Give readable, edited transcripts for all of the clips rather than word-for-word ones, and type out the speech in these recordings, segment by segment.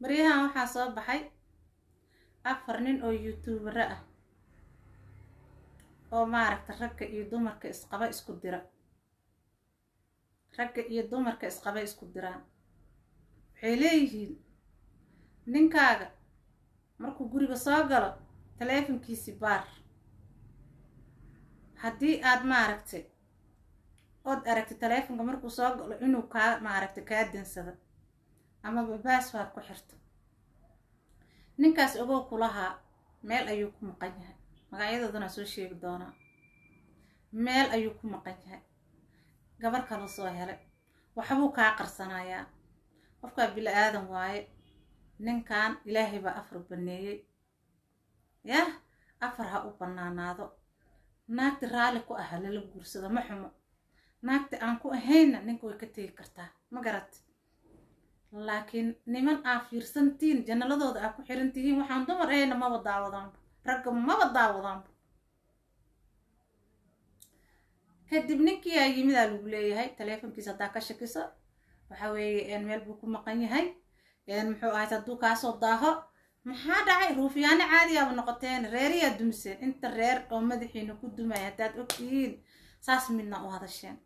Baryahan waxaa soo baxay 4 nin oo YouTuber ah oo maaragta ragga iyo dumarka isqaba isku dira, ragga iyo dumarka isqaba isku diraan. Waxay leeyihiin ninkaaga markuu guriga soo galo taleefonkiisi baar, haddii aad maaragtay ood aragtay taleefonka markuu soo galo inuu kaa maaragtay kaa dansado amaba password ku xirto, ninkaas ogow kulahaa meel ayuu ku maqan yahay. Magacyadoodana soo sheegi doonaa. Meel ayuu ku maqan yahay, gabar kaluu soo helay, waxbuu kaa qarsanayaa. Qofkaa bili aadan waaye. Ninkan Ilaahay baa 4 baneeyey, yah, 4 ha u bannaanaado. Naagti raalli ku ah lala guursado, ma xumo. Naagti aan ku ahaynna ninka way ka tegi kartaa, ma garat? Laakiin niman aa fiirsantihiin, channel-adooda aa ku xiran tihiin, waxaan dumar ahayna maba daawadaanba, ragga maba daawadaanba. Kadib ninkii aa yimidaa lagu leeyahay taleefonkiisa haddaa ka shakiso, waxa weeye meel buu ku maqan yahay. Muxuu ahayd hadduu kaasoo daaho? Maxaa dhacay? Ruufiyaano caadiyaaba noqoteen, reeriyaa dumiseen. Inta reer oo madaxiina ku dumaya haddaad ogtihiin, saas midna u hadasheen.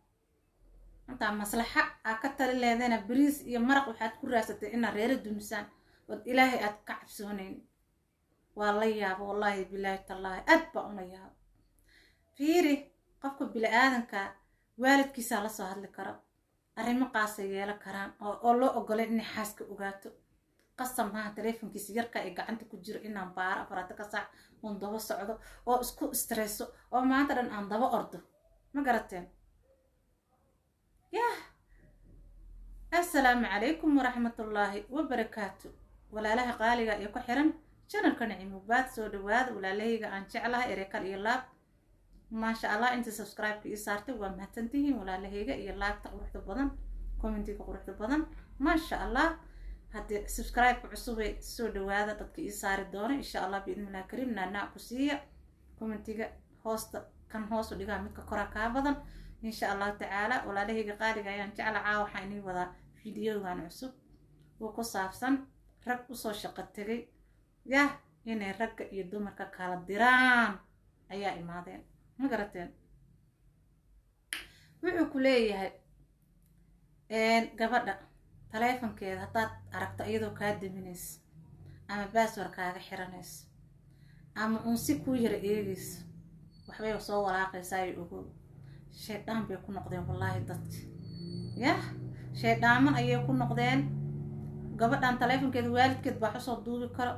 Intaa maslaxa aa ka tali leedana, bariis iyo maraq waxaad ku raadsatay inaad reero dumisaan ood Ilaahay aad ka cabsoonayn. Waa la yaabo, wallaahi, bilaahi, tallaahi, aad baa una yaabo. Fiiri, qofka bili-aadanka waalidkiisaa lasoo hadli karo, arrimo qaasay yeelan karaan oo loo ogolay inay xaaska ogaato. Qasab maaha taleefonkiisa yarka ee gacanta ku jiro inaan baaro 4 ka saac oon daba socdo oo isku stress-o oo maanta dhan aan daba ordo, ma garateen? Yah, assalaamu calaykum waraxmatullaahi wabarakaatu. Walaalaha qaaliga ee ku xiran channel-ka Nacimubaad, soo dhawaada. Walaalahayga aan jeclahay, erekal iyo laab, maasha Allah. Inta subscribe-ka ii saartay waa mahadsantihiin, walaalahayga, iyo laabta quruxda badan, comment-iga quruxda badan, maasha Allah. Haddii subscribe-ka cusubay, soo dhawaada. Dadka ii saari doona, insha Allah, biidnillahi kariim, naanaac ku siiya comment-iga hoosta, kan hoosu dhigaa midka koraa kaa badan, insha Allahu tacaala. Walaalahayga qaaliga ayaan jecla, caa waxaa inii wadaa video-gan cusub oo ku saabsan rag usoo shaqo tegay, yah, inay ragga iyo dumarka kala diraan ayaa imaadeen, ma garateen? Wuxuu ku leeyahay gabadha taleefonkeeda haddaad aragto iyadoo kaa daminaysa ama password kaaga xiranayso ama uun si kuu yara eegayso, waxbay soo walaaqaysaa iyo ogow. Shaydaan bay ku noqdeen, wallaahi, dadki, yah, shaydaaman ayay ku noqdeen. Gabadhan taleefonkeeda waalidkeed baa xusoo duubi karo,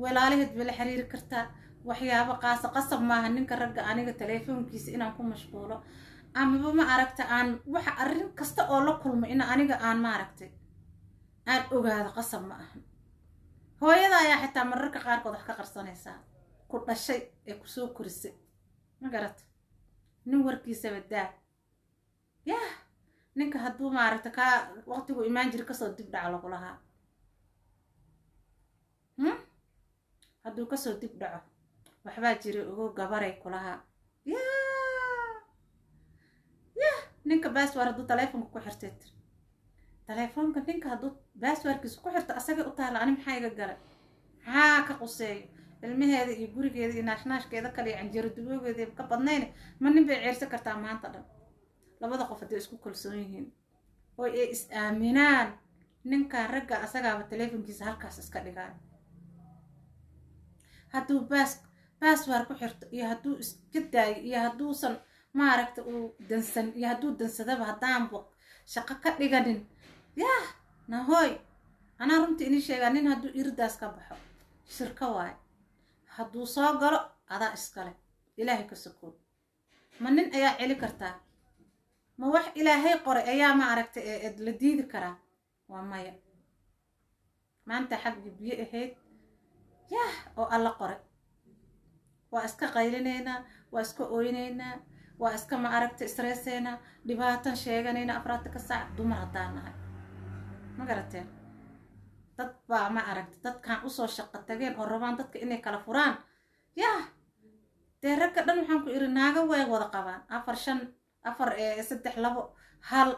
walaalaheed bay la xiriiri kartaa, waxyaabo qaasa. Qasab maaha ninka ragga aniga taleefonkiisa inaan ku mashquulo amaba ma aragta aan waxa arrin kasta oo la kulmo in aniga aan maaragtay aan ogaado, qasab ma ahan. Hooyada ayaa xitaa mararka qaarkood wax ka qarsanaysaa, ku dhashay ee kusoo korisay, ma garata? Nin warkiisaba daa. Yah, ninka hadduu maaragta kaa waqtigu imaan jira kasoo dib dhaco lagu lahaa, Hadduu kasoo dib dhaco, waxbaa jira, ogo, gabaray kulahaa. Yah yah, ninka password hadduu taleefonka ku xirtay, tir taleefoonka ninka hadduu password-kiisa ku xirto, asagay u taala. Ani maxaa iga galay? Maxaa ka quseeyo ilmaheeda iyo gurigeeda iyo naashnaashkeeda kale iyo canjeero duboogeeda ka badnayn? Ma nin bay ceersan kartaa maanta dhan? Labada qof hadday isku kalsoon yihiin oo ay is aaminaan, ninkan ragga asagaaba taleefonkiisa halkaas iska dhigaan. Hadduu password ku xirto iyo hadduu iska daayo iyo hadduusan maaragta uu dansan iyo hadduu dansadaba, haddaanba shaqo ka dhiganin, yah, nahoy, anaa runtii inii sheegaa, nin hadduu iridaas ka baxo shirko waayo. Hadduu soo galo, adaa iskale, Ilaahay ka sokoo. Ma nin ayaa celi kartaa? Ma wax Ilaahay qoray ayaa ma aragta la diidi karaa? Waa maya. Maanta xaggii biyo ahayd, yah, oo Alla qoray, waa iska qaylinaynaa, waa iska ooynaynaa, waa iska ma aragta stress-eynaa, dhibaatan sheeganaynaa 4 ka saac, dumar haddaan nahay, ma garateen? Dad baa ma aragta dadkan usoo shaqo tageen oo rabaan dadka inay kala furaan. Yah, dee ragga dhan waxaan ku iri naaga way wada qabaan, 4, 5, 4, 3, 2, 1,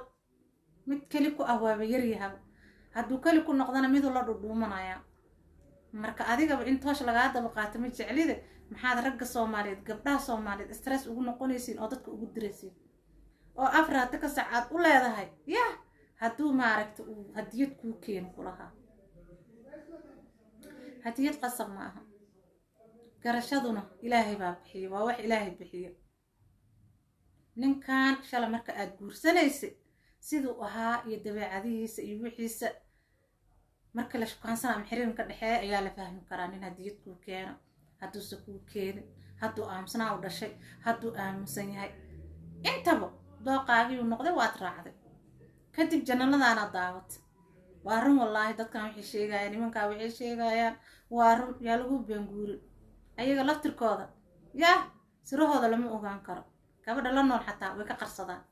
mid keli ku ah waaba yaryahaba. Hadduu keli ku noqdana miduu la dhudhuumanaya. Marka adigaba in toosh lagaa daba qaato ma jeclide. Maxaad ragga Soomaaliyeed, gabdhaha Soomaaliyeed stress ugu noqonaysiin oo dadka ugu diraysiin oo afraata ka sac aad u leedahay? Yah, hadduu maaragta uu hadiyad kuu keeno kulahaa, hadiyad qasab ma aha. Garashaduna Ilaahay baa bixiya, waa wax Ilaahay bixiyo. Ninkan shala marka aad guursanaysid siduu ahaa iyo dabeecadihiisa iyo wixiisa marka la shukaansana ama xiriirka dhexeeya ayaa la fahmi karaa nin hadiyad kuu keeno, hadduuse kuu keenin, hadduu aamusnaa u dhashay, hadduu aamusan yahay, intaba dooqaagiiu noqday, waad raacday. Kadib janaladaana daawatay. Waa run wallaahi, dadkan waxay sheegayaan, nimankaa waxay sheegayaan waa run. Yaa lagu beenguurin ayaga laftirkooda, yaa sirahooda lama ogaan karo. Gabadha la nool xataa way ka qarsadaan.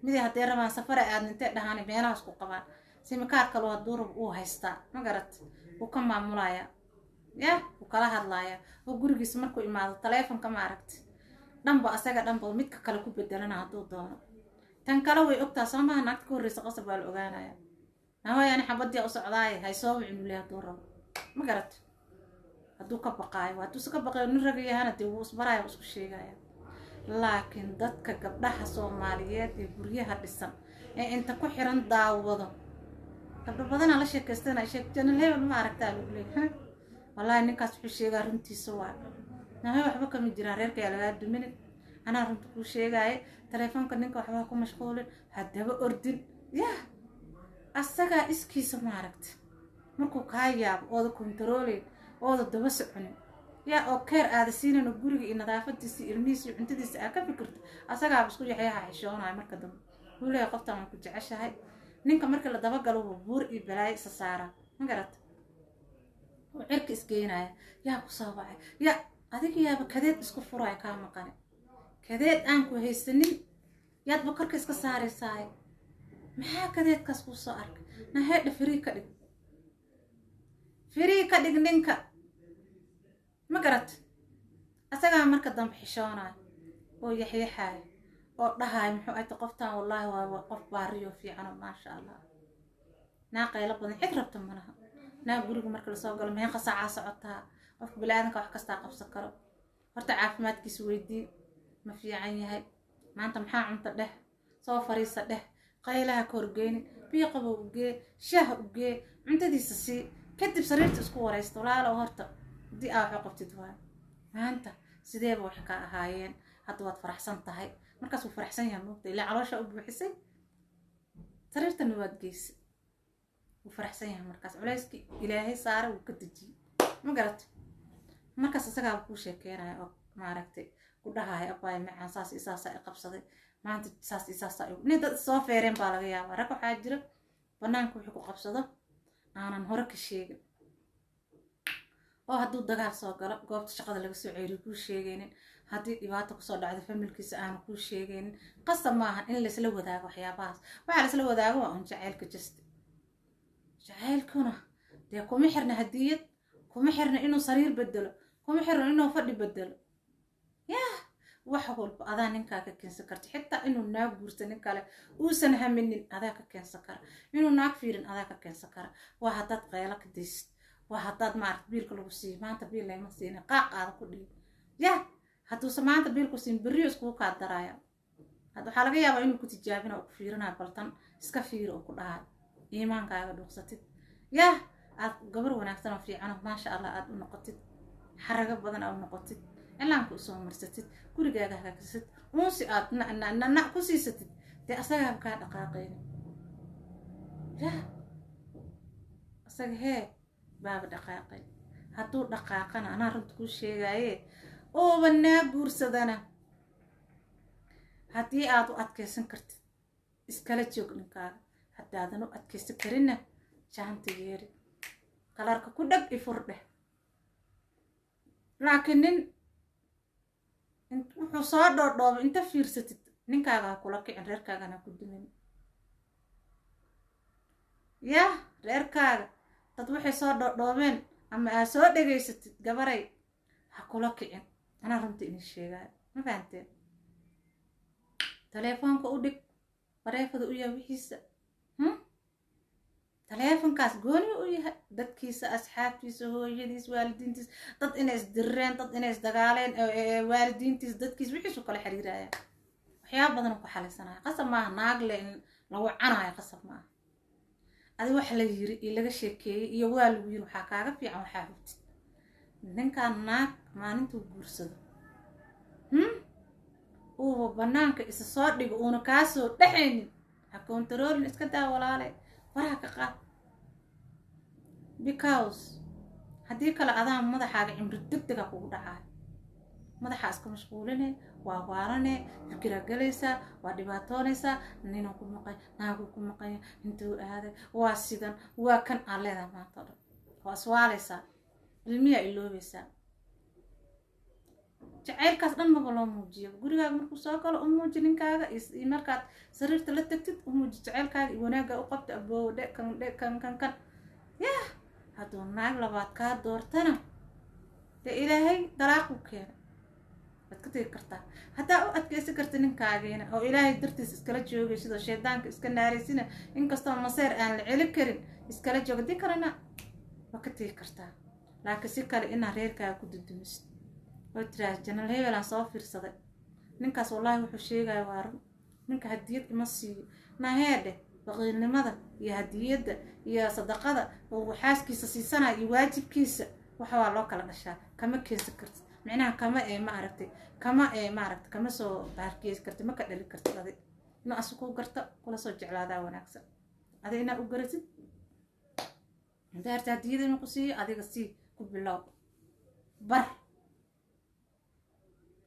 Miday hadday rabaan safare aadna intay dhahaan meelahaas ku qabaan, simikaar kaloo hadduu rabo uu haystaa, ma garat, wuu ka maamulayaa, yah, wuu kala hadlayaa. Oo gurigiisa markuu imaado taleefonka, ma aragti, dhanba asaga dhanba midka kale ku bedelana hadduu doono. Tan kale way ogtaa, soo maha? Naagta ka horreysa qasab waa la ogaanaya. Naway ani xabadii u socdaaye hay soo wicin ule hadduu rabo, ma garat. Hadduu ka baqaayo, hadduuse ka baqayo nin raga yahana, dee wuu isbaraya, wuu isku sheegaya. Laakiin dadka gabdhaha Soomaaliyeed ee guryaha dhisan ee inta ku xiran daawado, gabdho badanaa la sheekaystana, sheeg janal hebel ma aragtaa lagu leeyahay, wallaahi ninkaas wuxuu sheegaa runtiisa. Waa nahay, waxba kama jiraan, reerka yaa lagaa duminin. Anaa runta kuu sheegaaye, taleefoonka ninka waxba ha ku mashquulin, haddaba ordin. Yah, asagaa iskiisa, maaragta, markuu kaa yaabo ooda kontaroolayn, ooda daba soconin, yaa oo keer aada siinayn, oo guriga iyo nadaafadiisa iyo ilmihiisa iyo cuntadiisa aa ka fikirto, asagaaba isku yaxyaha xishoonayo. Marka dambe wuu leeyahay qoftan waan ku jeceshahay. Ninka marka la dabagalo wuu buur iyo balaayo isa saaraa, ma garata, oo cirka isgeynaya. Yaa ku soo wacay? Yaa adiga yaaba kadeed isku furaya kaa maqane, kadeed aan ku haysanin yaadba korka iska saaraysaaye. Maxaa kadeedkaas kuu soo arkay? Naheedha, free ka dhig, free ka dhig ninka, ma garat. Asagaa marka dambe xishoonayo oo yaxyaxaayo oo dhahayo muxuu ayta qoftan, wallaahi waa qof baariyo fiicano, maasha Allah. Naa qaylo badan cid rabta malaha. Naa guriga marka lasoo galo meeqa saacaa socotaa? Qofka bini-aadanka wax kastaa qabsan karo. Horta caafimaadkiisa weydii, ma fiican yahay maanta, maxaa cunta dheh, soo fariisa dheh, qaylaha ka horgeynin, biyo qabow ugee, shaaha ugee, cuntadiisa sii, kadib sariirta isku waraysta. Walaalow, horta haddii aa waxu qabtid waayo, maanta sideeba wax ka ahaayeen? Hadda waad faraxsan tahay. Markaas wuu faraxsan yahay, moogta, ilaa caloosha u buuxisay, sariirtana waad geysay, wuu faraxsan yahay. Markaas culayskii Ilaahay saara wuu ka dejiyey, ma garat. Markaas isagaaba kuu sheekeynaya oo maaragtay ku dhahaya, abaay macaan, saas iyo saasaa i qabsaday maanta, saas iyo saasaa. Nin dad soo feereen baa laga yaabaa. Rag waxaa jira banaanka wixii ku qabsado aanan hore ka sheegin, oo hadduu dagaal soo galo, goobta shaqada laga soo ceeriyo, kuu sheegaynin. Haddii dhibaato kusoo dhacdo familkiisa, aanu kuu sheegaynin. Qasab maahan in laysla wadaago waxyaabahaas. Waxaa laysla wadaago waa un jacaylka, just jacaylkuna dee kuma xirna hadiyad, kuma xirna inuu sariir bedelo, kuma xirna inuu fadhi bedelo. Yah, wax walba adaa ninkaa ka keensan karta. Xitaa inuu naag guursa nin kale uusan haminin adaa ka keensan kara, inuu naag fiirin adaa ka keensan kara. Waa haddaad qaylo ka daysid, waa haddaad maarata biilka lagu siiyo, maanta biil layma siinin, qaaq aada ku dhihin. Yah, hadduuse maanta biilku siin, berriyo iskugu kaa daraaya. Waxaa laga yaabaa inuu ku tijaabina oo ku fiirinayo, baltan iska fiiri oo ku dhahayo, iimaankaaga dhuuqsatid, yah, aad gabar wanaagsan oo fiicano, maasha Allah, aad u noqotid, xarago badan aad u noqotid, cilaanka usoo marsatid, gurigaaga hagaagsatid, uunsi aad na ku siisatid, dee asagaaba kaa dhaqaaqayni. Yah, asaga hee baaba dhaqaaqay. Hadduu dhaqaaqana, anaa runta kuu sheegaaye, ooba naa guursadana, haddii aad u adkaysan kartid iskala joog ninkaaga. Haddaadan u adkaysan karinna, jaanta yeeri, kalarka ku dhag, ifur dheh. Laakiin nin wuxuu soo dhoodhoobay inta fiirsatid, ninkaaga ha kula kicin, reerkaagana ha ku dumin. Yah, reerkaaga dad waxay soo dhoodhoobeen ama aa soo dhegaysatid, gabaray, ha kula kicin. Anaa runta idin sheegaayo, ma fahanteen? Telefoonka u dhig, bareefada u yaa wixiisa. Taleefonkaas gooni u yahay dadkiisa, asxaabtiisa, hooyadiis, waalidiintiis, dad inay isdirreen, dad inay isdagaaleen, waalidiintiis, dadkiis, wixiisu kala xiriiraya, waxyaaba badan ku xalaysanaya. Qasab maaha naagle in la wacanayo, qasab maaha. Adi wax la yiri iyo laga sheekeeyey iyo waa lagu yiri, waxaa kaaga fiican waxaa hubtid. Ninkaan naag maalintuu guursado, uuba banaanka isa soo dhigo, uuna kaasoo dhexaynin, ha kontaroolin, iska daa walaale, faraha ka qaad. Because haddii kale adaa madaxaaga cimri deg dega kugu dhacaayo, madaxaa iska mashquuline, waa waarane, fikiraa galaysaa, waa dhibaatoonaysaa. Ninuu ku maqay, naaguu ku maqanya, intuu aaday, waa sidan, waa kan aa leedahay maanta o dhan, waa iswaalaysaa, ilmiyaa iloobaysaa. Jacaylkaas dhan maba loo muujiyo. Gurigaaga markuu soo galo u muuji ninkaaga, iyo markaad sariirta la tagtid u muuji jacaylkaaga iyo wanaagga u qabta. Aboow dhe, kan dhe, kan kan kan. Yah, hadduu naag labaad kaa doortana, dee Ilaahay dalaaqu keenay, waad ka tegi kartaa. Haddaa u adkeysan karta ninkaagiina oo Ilaahay dartiis iskala joogay, sidoo shaydaanka iska naaraysina, inkastoo maseer aan la celi karin, iskala jooga, dii kalena waa ka tegi kartaa. Laakiin si kale inaa reerkaaga ku dudumisid oo tiraah janal hebel aan soo fiirsaday, ninkaas wallaahi wuxuu sheegaya waa run, ninka hadiyad ima siiyo, naheedhe, baqiilnimada iyo hadiyadda iyo sadaqada oo xaaskiisa siisanaya iyo waajibkiisa, waxa waa loo kala dhashaa. Kama keensan kartid micnaha, kama ee ma aragtay, kama ee maaragtay, kama soo baarkeesi kartid, ma ka dhali kartid. Adi inuu asu ku garto kula soo jeclaadaa wanaagsan, adi inaa u garatid. Daarta hadiyada inuu ku siiyo, adiga sii ku bilow bar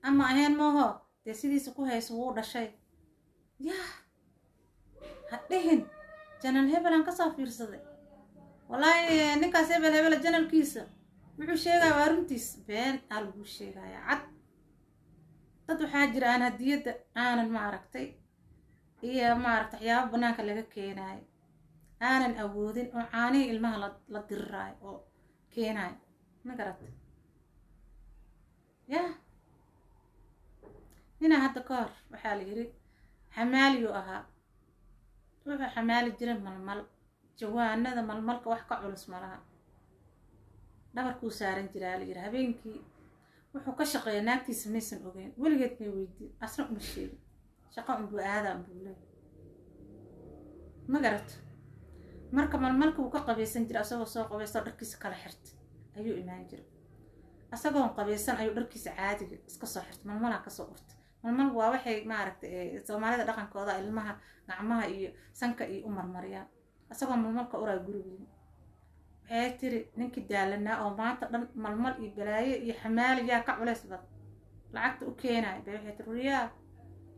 ama ahayn mooho, dee sidiisa ku hayso, wuu dhashay. Yah, ha dhihin janal hebelaan kasoo fiirsaday, wallaahi ninkaas hebel hebela janalkiisa wuxuu sheegaya waa runtiis. Been aa laguu sheegaya cad. Dad waxaa jira aan hadiyadda aanan ma aragtay iyo maaragtay waxyaaba banaanka laga keenaayo aanan awoodin, oo caanihii ilmaha la diriraayo oo keenaayo, ma garatay? Yah, ninaa hadda ka hor waxaa la yidhi xamaaliyuu ahaa, wuxuu xamaali jiray malmal, jawaanada malmalka wax ka culus malaha, dhabarkuu saaran jiraa la yidhi. Habeenkii wuxuu ka shaqeeya naagtiisa maysan ogeyn, weligeed may weydiin, asna uma sheegin, shaqo unbuu aadaa unbuu leey, ma garato? Marka malmalka wuu ka qabaysan jiray, asagoo soo qabaysto dharkiisa kala xirta ayuu imaan jiray. Asagoon qabaysan ayuu dharkiisa caadiga iska soo xirta, malmalaa kasoo urta. Malmal waa waxay maaragtay Soomaalida dhaqankooda ilmaha gacmaha iyo sanka iyo u marmariyaan. Asagoo malmalka uraa gurigii, waxay tiri ninkii daalanaa oo maanta dhan malmal iyo balaayo iyo xamaaliyaa ka culays badan lacagta u keenayo, bay waxay tiri, "Riyaa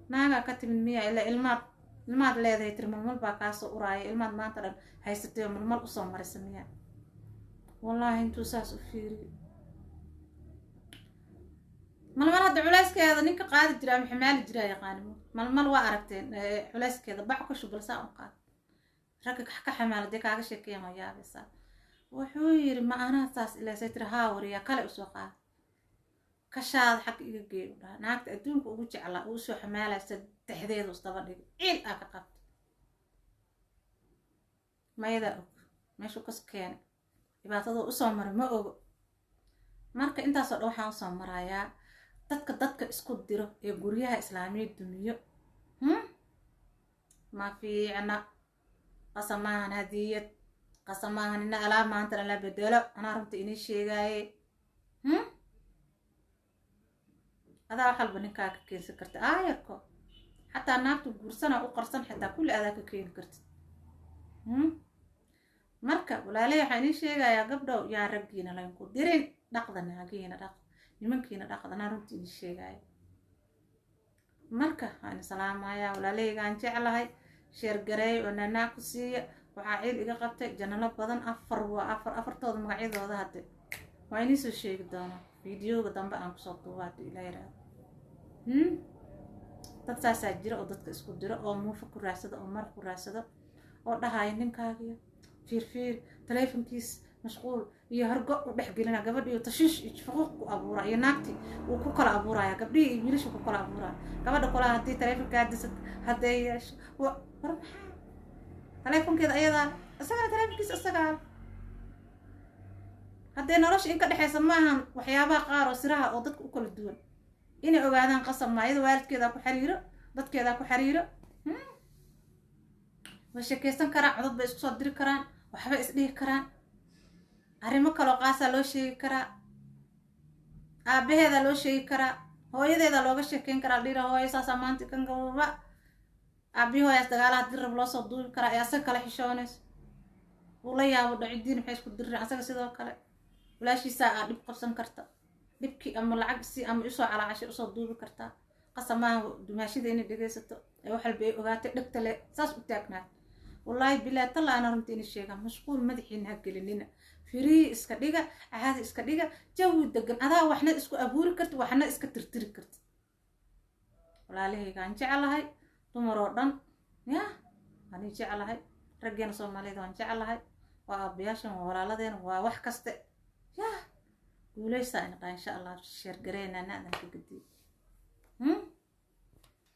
naagaa ka timid miya? Ilaa ilmaad ilmaad leedahay," tiri, "malmal baa kaasoo uraaya, ilmaad maanta dhan haysatay oo malmal usoo maraysa miya?" Wallaahi intuu saas u fiiriyo, malmal hadda culayskeeda ninka qaadi jira ama xamaali jiraa yaqaanimo. Malmal waa aragteen culayskeeda, bac ku shubal, saa u qaad. Ragga ka xamaala dee kaaga sheekeeyaan, waa yaabaysaa. Wuxuu yiri, "Ma anaa saas ilaasay?" Tiri, "Haa wariyaa, kale usoo qaada, kashaada xagga iga geey," u dhaha. Naagta adduunka ugu jeclaa uu usoo xamaalaya saddexdeedu isdaba dhigay, ciil aa ka qabta, mayadaa og meeshuu kas keenay, dhibaatadoo usoo maray ma ogo. Marka intaasoo dhan waxaan usoo marayaa dadka isku diro ee guryaha islaamiya dumiyo, ma fiicna. Qasamaahan hadiyad, qasamaahan ina alaab maanta la bedelo. Anaa runta inii sheegaaye, adaa wax walba ninkaa ka keensan karta, aayarko xataa naagtu guursana u qarsan, xitaa kulli adaa ka keeni kartid. Marka walaaley, waxaa inii sheegayaa, gabdhow, yaa raggiina laynku dirin, dhaqda naagihiina, dhaqda nimankiina, dhaqda. Anaa runta inii sheegaayo. Marka waan salaamayaa walaaleygaan jeclahay, share gareey oo nanaa ku siiya. Waxaa ciil iga qabtay janalo badan, afar waa afar, afartooda magacyadooda hadde waa inii soo sheegi doonaa videoga dambe aan kusoo duuba hadduu Ilaa yiraahdo. Dad saasaa jira oo dadka isku diro, oo muufa ku raadsado, oo maraq ku raadsado, oo dhahaya ninkaagiyo fiirfiir, taleefonkiis mashquul iyo horgo u dhex gelina gabadhiyo, tashiish iyo fuquuq ku abuura, iyo naagti uu ku kala abuuraya, gabdhihii iyo wiilasha ku kala abuuraya. Gabadha kulaha haddii taleefonkaa disad hadday yeesho, war maxaa taleefonkeeda ayadaa Isagana taleefonkiisa isagaa. Haddee nolosha in ka dhexaysa maahan waxyaabaha qaar oo siraha oo dadka u kala duwan inay ogaadaan qasab maa. Iyada waalidkeedaa ku xiriiro, dadkeedaa ku xiriiro, way sheekaysan karaan, codod bay isku soo diri karaan, waxbay isdhihi karaan, arrimo kaloo qaasaa loo sheegi karaa, aabaheedaa loo sheegi karaa, hooyadeedaa looga sheekeyn karaa, la dhihi hooyo saasaa maanta kan gababa, aabihi hooyaas dagaalaha dirrab loo soo duubi karaa ee asaga kala xishoonayso uu la yaabo dhacidiin maxay isku dirireen. Asaga sidoo kale walaashiisaa aa dhib qabsan karta, dhibkii ama lacag si ama usoo calaacashay usoo duubi kartaa. Qasab maaha dumaashida inay dhegaysato ee wax walba ay ogaatay dhegta le saas u taagnaat. Wallaahi bilaa talla, ana runta inay sheegaan, mashquul madaxiina ha gelinina, firii iska dhiga, caadi iska dhiga, jawi degan, adaa waxna isku abuuri kartid, waxna iska tirtiri kartid. Walaalahaygaan jeclahay, dumar oo dhan ya waan jeclahay, raggeena Soomaaliyada waan jeclahay, waa aabayaashan, waa walaaladeena, waa wax kaste. Ya guuleysaa inaqaa, insha Allah. Share gareynaa naadan ka gediyo.